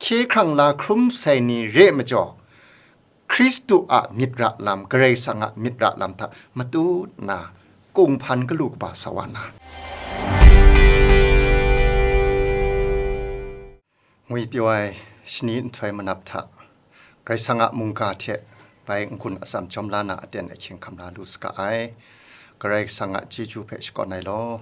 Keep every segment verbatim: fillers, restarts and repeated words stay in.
hkye hkrang la hkrum sai ni re ai majaw, Hkristu a myit ra lam, Karai Kasang a myit ra lam hta matut nna, kunghpan galu kaba sa wa na, ngwi pyaw ai shani nhtoi manap hta, Karai Kasang a mungga hte bai n-gun atsam jawm la na aten ahkying hkam la lu saga ai. Karai Kasang a chyeju hpe shakawn ai law,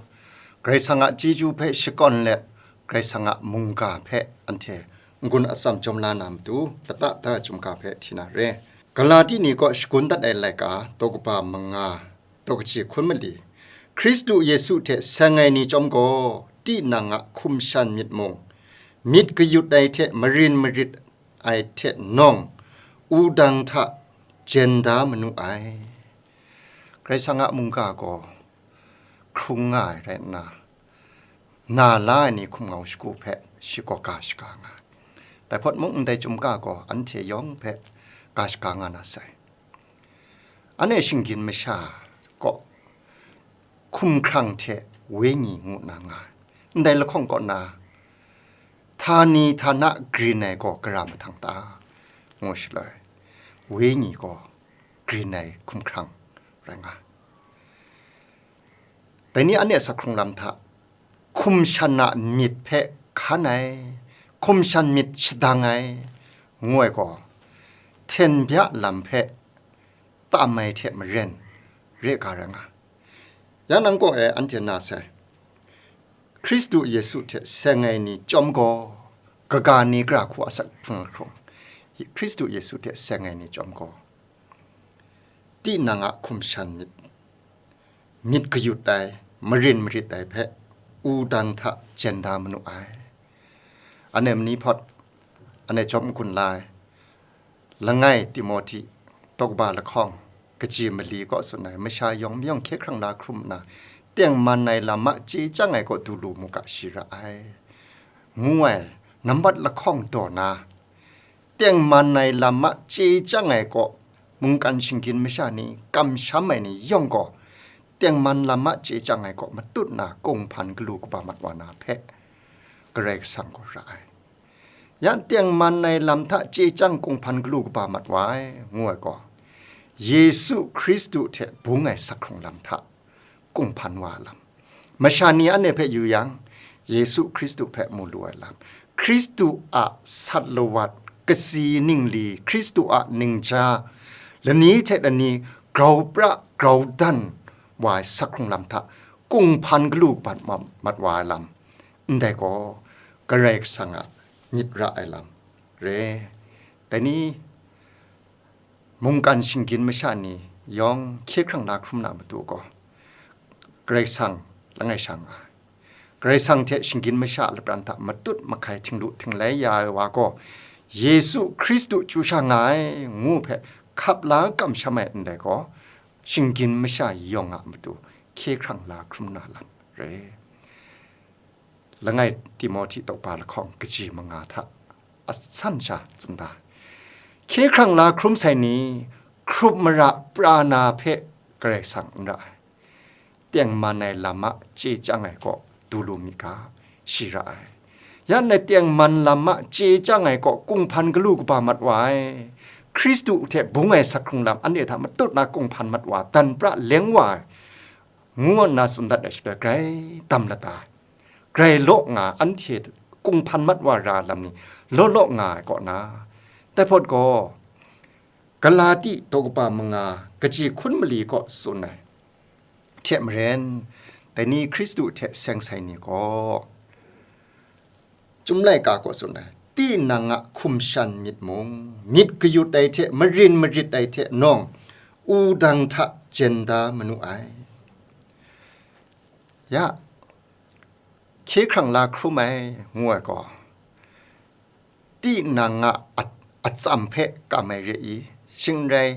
Karai Kasang a chyeju hpe shakawn let, Karai Kasang a mungga hpe anhte n-gun atsam jawm la na matu, lata da chyum ga hpe hti na re. Galati ni kaw shagun dat ai laika, daw kaba manga, daw kaji hkun mali, Hkristu Yesu hte seng ai ni chyawm gaw, tinang a hkum shan myit mung, myit kayut ai hte marin marit ai hte nawng, wudang hta jen da manu ai. Karai Kasang a mungga gaw hkrung nga ai rai nna, na la ai ni hkum ngau shagu hpe shi gaw ga shaga nga ai. Dai hpawt mung ndai chyum ga gaw anhte yawng hpe ga shaga nga na sai. Anhte shinggyim masha kaw hkumhkrang hte wenyi ngu nna nga ai. Ndai lahkawng kaw na, htani htana grin ai gaw gara mahtang ta? Ngu shaloi, wenyi gaw grin ai hkumhkrang rai nga ai. Dai ni anhte a sak hkrung lam hta, hkum shan a myit hpe hkan ai, hkum shan myit shadang ai, ngu ai gaw, hten bya lam hpe tam ai hte maren, re ga rai nga. Ya nang kaw e anhte na sai, Hkristu Yesu hte seng ai ni chyawm gaw, kaga ni gara hku a sak hkrung hkrung, Hkristu Yesu hte seng ai ni chyawm gaw, tinang a hkum shan myit, myit kayut ai, marin marit ai hpe wudang hta jen da manu ai. Anhte mani hpawt, anhte jawm n-gun la ai, langai Timohti, daw kaba lahkawng, kaji mali kaw tsun ai, masha yawng mayawng hkye hkrang la hkrum nna, tengman ai lam a chye chyang ai kaw du lu mu ga shi ra ai, ngu ai, nambat lahkawng daw na, tengman ai lam a chye chyang ai kaw, mungkan shinggyim masha ni, kamsham ai ni yawng gaw, tengman lam a chye chyang ai kaw matut na kunghpan galu kaba mat wa na hpe, Karai Kasang gaw ra ai. Ya tengman ai lam hta chye chyang kunghpan galu kaba mat wa ai, ngu ai gaw, Yesu Hkristu hte bung ai sak hkrung lam hta kunghpan wa ai lam, masha ni anhte hpe yu yang, Yesu Hkristu hpe mu lu ai lam, Hkristu a sat lawat, kasi ningli, Hkristu a ningja, lani hte lani grau pra grau dan wa ai sak hkrung lam hta kunghpan galu mat, mat wa ai lam, ndai gaw Karai Kasang a myit ra ai lam re. Dai ni, mungkan shinggyim masha ni yawng hkye hkrang la hkrum na matu gaw, Karai Kasang langai sha nga ai. Karai Kasang hte shinggyim masha a lapran hta matut mahkai htinglu htinglai ya ai wa gaw, Yesu Hkristu chyu sha nga ai, ngu hpe hkap la kamsham ai ndai gaw, shinggyim masha yawng a matu hkye hkrang la hkrum na lam re. Langai Timohti daw kaba lahkawng kaji manga hta a san sha tsun da. Hkye hkrang la hkrum sai ni, hkrup mara pra na hpe Karai Kasang n ra ai. Tengman ai lam a chye chyang ai kaw du lu mi ga, shi ra ai. Ya nna tengman lam a chye chyang ai kaw kunghpan galu kaba mat wa ai. Hkristu hte bung ai sak hkrung lam anhte hta matut na kunghpan mat wa, dan pra leng wa ai, ngu nna tsun dat ai shaloi, grai dam lata ai. Grai law nga, anhte kunghpan mat wa ra lam ni law law nga ai kaw na, dai hpawt gaw, Galati daw kaba manga kaji hkun mali kaw tsun ai hte maren, dai ni Hkristu hte seng sai ni gaw, Chyum laika kaw tsun ai, tinang a hkum shan myit mung, myit kayut ai hte marin marit ai hte nawng, wudang hta jen da manu ai. Ya, hkye hkrang la hkrum ai, ngu ai gaw, tinang a, a, atsam hpe kam ai re i? Shing n rai,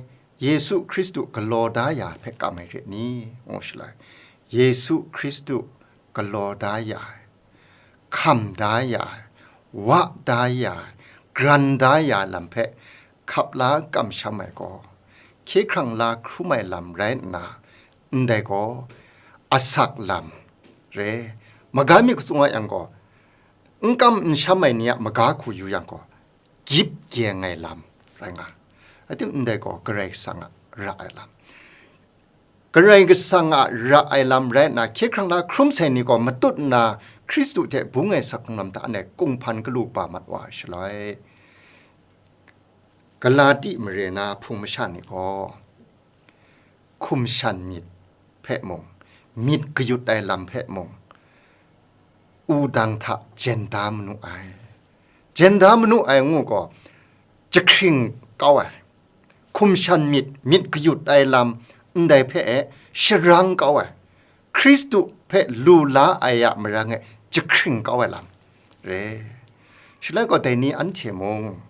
Yesu Hkristu galaw da ya hpe kam ai re ni? Ngu shaloi, Yesu Hkristu galaw da ya ai, hkam da ya ai, wa da ya ai, garan da ya ai lam hpe hkap la kamsham ai gaw, hkye hkrang la hkrum ai lam rai nna, ndai gaw asak lam re. Maga mi kacung a yang gaw, n kam n sham ai ni a maga hku yu yang gaw, gyip gyeng ai lam rai nga ai. Ating ndai gaw Karai Kasang a ra ai lam. Karai Kasang a ra ai lam rai nna, hkye hkrang la hkrum sai ni gaw matut nna, Hkristu hte bung ai sak hkrung lam hta anhte kunghpan galu kaba mat wa ai shaloi, Galati mare na hpung masha ni gaw, hkum shan myit hpe mung, myit kayut ai lam hpe mung, wudang hta jen da manu ai. Jen da manu ai ngu gaw, jahkring kau ai, hkum shan myit, myit kayut ai lam ndai hpe e sharang kau ai, Hkristu hpe lu la ai a marang e jahkring kau ai lam re. Shaloi gaw dai ni anhte mung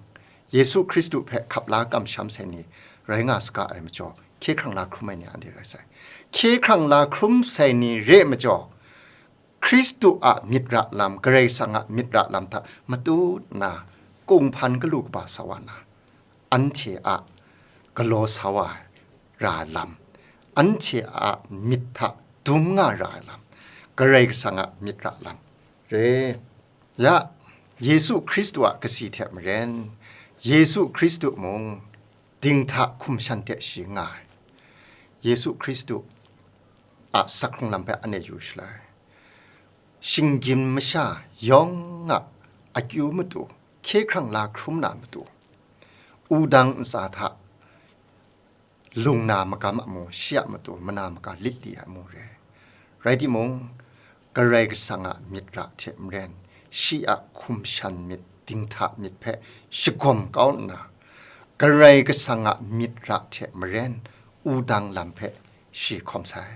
Yesu Hkristu hpe hkap la kamsham sai ni rai nga saga ai majaw, hkye hkrang la hkrum ai ni anhte rai sai. Hkye hkrang la hkrum sai ni re majaw, Hkristu a myit ra lam, Karai Kasang a myit ra lam hta matut nna, kunghpan galu kaba sa wa na, anhte a galaw sa wa ai ra ai lam, anhte a myit hta dum nga ra ai lam, Karai Kasang a myit ra lam re. Ya, Yesu Hkristu a kasi hte maren, Yesu Hkristu mung dinghta hkum shan hte shi nga ai. Yesu Hkristu a sak hkrung lam hpe anhte yu shaloi, shinggyim masha yawng a akyu matu, hkye hkrang la hkrum na matu, wudang ntsa hta lung na magam amu, shi a matu mana maga lit li ai amu re. Rai timung, Karai Kasang a myit ra hte maren, shi a hkum shan myit, dinghta myit hpe shagawm kau nna, Karai Kasang a myit ra hte maren, wudang lam hpe shi hkawm sai.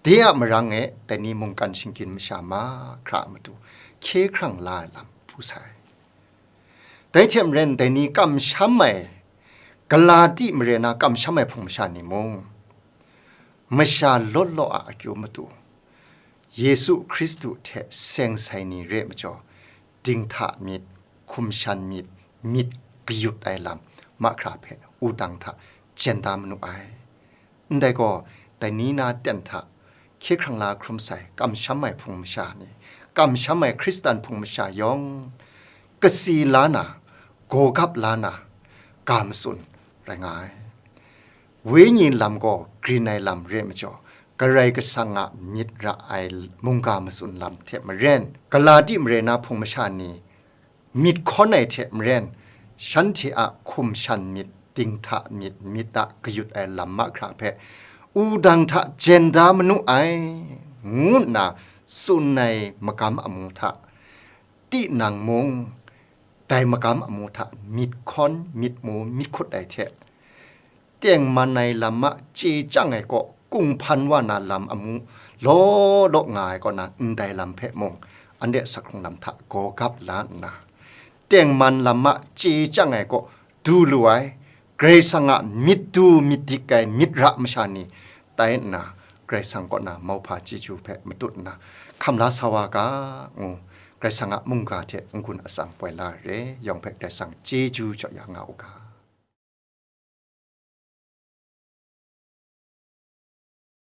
De a marang e, dai ni mungkan shinggyim masha mahkra a matu, hkye hkrang la ai lam pru sai. Dai hte maren, dai ni kamsham ai, Galati mare na kamsham ai hpung masha ni mung, masha law law a akyu matu, Yesu Hkristu hte seng sai ni re majaw, dinghta myit, hkum shan myit, myit kayut ai lam mahkra hpe wudang hta jen da manu ai. Ndai gaw, dai ni na ten hta hkye hkrang la hkrum sai, kamsham ai hpung masha ni, kamsham ai Hkristan hpung masha yawng, kasi la na, gawgap la na, ga matsun rai nga ai. Wenyi lam gaw grin ai lam re majaw, Karai Kasang a myit ra ai mungga matsun lam hte maren, Galati mare na hpung masha ni, myit hkawn ai hte maren, shanhte a hkum shan myit, dinghta myit, myit a kayut ai lam mahkra hpe wudang hta jen da manu ai, ngu nna tsun ai magam amu hta, tinang mung dai magam amu hta myit hkawn, myit mu, myit hkut ai hte, tengman ai lam a chye chyang ai kaw, kunghpan wa na lam amu law law nga ai kaw na, ndai lam hpe mung, anhte sak hkrung lam hta gawgap la nna, tengman lam a chye chyang ai kaw du lu ai, Karai Kasang a myit du myit dik ai myit ra masha ni tai nna, Karai Kasang kaw na mauhpa chyeju hpe matut nna, hkam la sa wa ga, ngu Karai Kasang a mungga hte n-gun atsam poi la ai re, yawng hpe Karai Kasang chyeju jaw ya nga u ga.